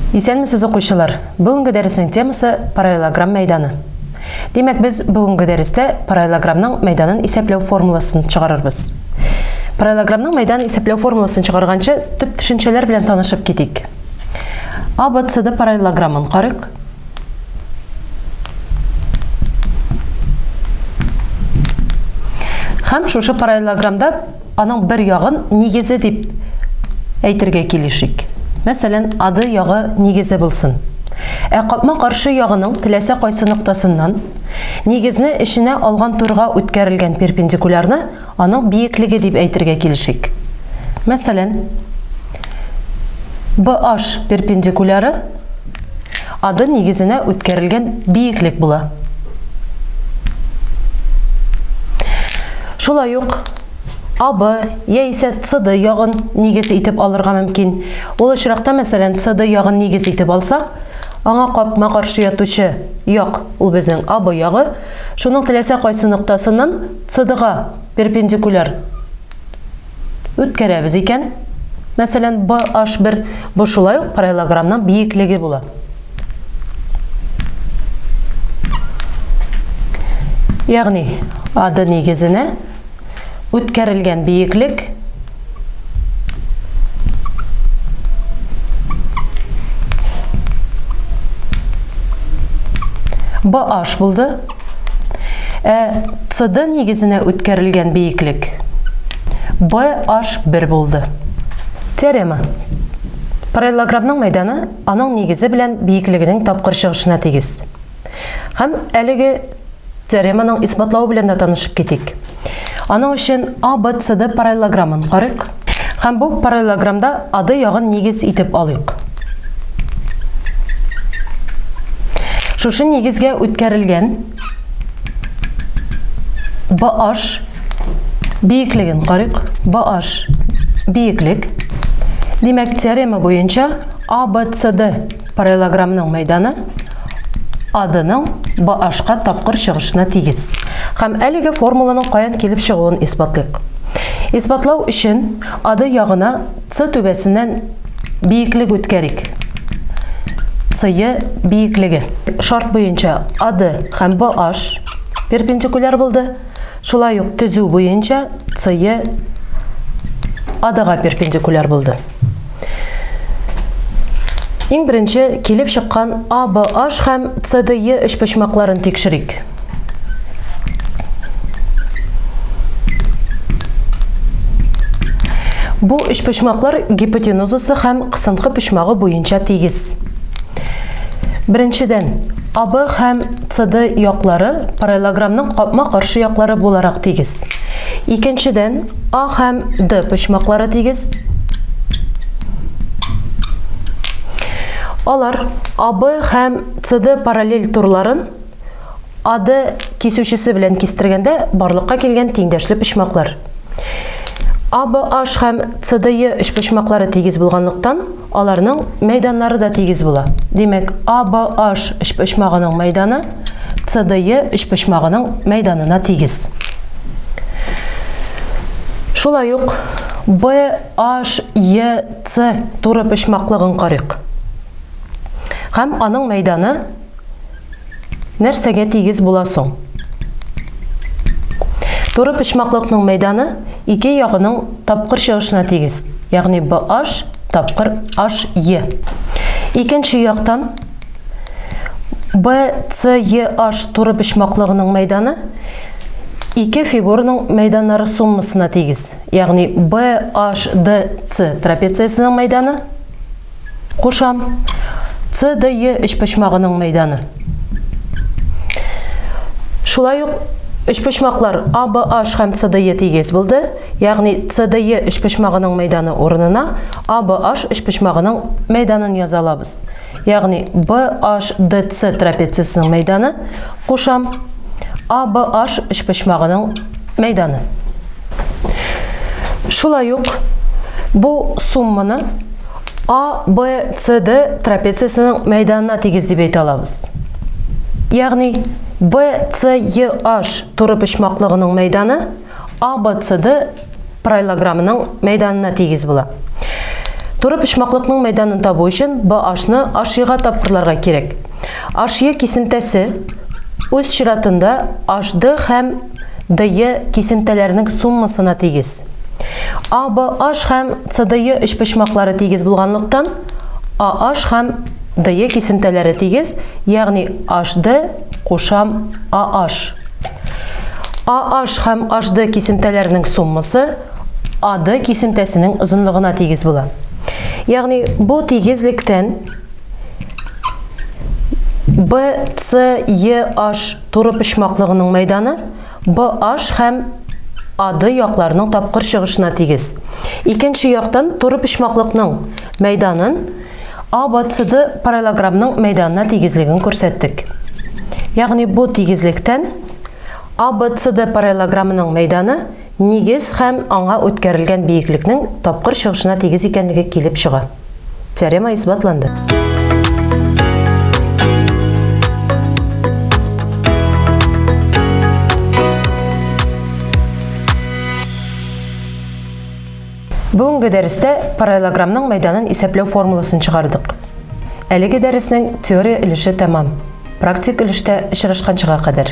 Исәнмесез, укучылар! Бүгенге дәреснең темасы параллелограмм мәйданы. Димәк, без бүгенге дәрестә параллелограммның мәйданын исәпләү формуласын чыгарырбыз. Параллелограммның мәйданын исәпләү формуласын чыгарганчы, төп төшенчәләр белән танышып китик. А, Б, С, Д параллелограммын карыйк. Һәм шушы параллелограммда аның бер ягын нигезе дип әйтергә килешик. Мәсәлән, АД ягы нигезе булсын. Ә капма-каршы ягының теләсә кайсы ноктасыннан нигезне эченә алган турга үткәрелгән перпендикулярны аның биеклеге дип әйтергә килешик. Мәсәлән, BH перпендикуляры АД нигезенә үткәрелгән биеклек була. Шулай ук АБ яисә СД ягын нигез итеп алырга мөмкин. Ул очракта, мәсәлән, СД ягын нигез итеп алсак, аңа капма-каршы ятучы як, ул безнең АБ ягы, шуның теләсә кайсы ноктасыннан СДга перпендикуляр үткәрәбез икән, мәсәлән, BH1, бу шулай ук параллелограммның биеклеге була. Ягъни АД нигезенә үткәрелгән биеклек BH булды. Ә CD нигезенә үткәрелгән биеклек BH1 булды. Теорема. Параллелограммның мәйданы аның нигезе белән биеклегенең тапкыр чыгышына тигез. Һәм әлеге теореманың исбатлавы белән дә танышып китик. Аның өчен ABCD параллелограммын карыйк. Һәм бу параллелограммда АД ягын нигез итеп алыйк. Шушы нигезгә үткәрелгән BH биеклеген карыйк. BH биеклек. Димәк, теорема буенча ABCD параллелограммның мәйданы АДның BH-ка тапкыр чыгышына тигез. Һәм әлеге формуланың каян килеп чыгуын исбатлыйк. Исбатлау өчен АД ягына С түбәсеннән биеклек үткәрик. СЕ биеклеге. Шарт буенча АД һәм BH перпендикуляр булды. Шулай ук төзү буенча СЕ АДга перпендикуляр булды. Иң беренче килеп чыккан ABH һәм CDE өчпочмакларын тикшерик. Бу өчпочмаклар гипотенузасы һәм кысынкы почмагы буенча тигез. Беренчедән, АБ һәм СД яклары параллелограммның капма-каршы яклары буларак тигез. Икенчедән, А һәм Д почмаклары тигез. Алар АБ һәм СД параллель турларын АД кисүчесе белән кистергәндә барлыкка килгән тиңдәшле почмаклар. АБH һәм CDE өчпочмаклары тигез булганлыктан, аларның мәйданнары да тигез була. Димәк, ABH өчпочмагының мәйданы CDE өчпочмагының мәйданына тигез. Шулай ук BHEC туры почмаклыгын карыйк. Һәм аның мәйданы Нәрсәгә тигез була соң? Туры почмаклыкның мәйданы ике ягының тапкыр чыгышына тигез, ягъни BH тапкыр HE. Икенче яктан BCEH туры почмаклыгының мәйданы ике фигураның мәйданнары суммасына тигез, ягъни BHDC трапециясенең мәйданы Кушам. С, Д, Е өчпочмагының мәйданы. Шулай ук өчпочмаклар А, Б, H һәм С, Д, Е тигез булды. Ягъни С, Д, Е өчпочмагының мәйданы урынына А, Б, H өчпочмагының мәйданын яза алабыз. Ягъни Б, H, Д, С трапециясенең мәйданы кушам А, Б, H өчпочмагының мәйданы. Шулай ук бу сумманы А, Б, С, Д трапециясенең мәйданына тигез дип әйтә алабыз. Ягъни Б, С, Е, H туры почмаклыгының мәйданы А, Б, С, Д параллелограммының мәйданына тигез була. Туры почмаклыкның мәйданын табу өчен BH-ны HE-га тапкырларга кирәк. HE кисемтәсе үз чиратында HD һәм DE кисемтәләренең суммасына тигез. ABH һәм CDE өчпочмаклары тигез булганлыктан, AH һәм DE кисемтәләре тигез, ягъни HD кушам AH. AH һәм HD кисемтәләренең суммасы AD кисемтәсенең озынлыгына тигез була. Ягъни бу тигезлектән BCEH туры почмаклыгының мәйданы BH һәм AD якларының тапкыр чыгышына тигез. Икенче яктан туры почмаклыкның мәйданын ABCD параллелограммның мәйданына тигезлеген күрсәттек. Ягъни бу тигезлектән ABCD параллелограммының мәйданы нигез һәм аңа үткәрелгән биеклекнең тапкыр чыгышына тигез икәнлеге килеп чыга. Теорема исбатланды. Бүгенге дәрестә параллелограммның мәйданын исәпләү формуласын чыгардык. Әлеге дәреснең теория өлеше тәмам. Практик өлештә очрашканчыга кадәр.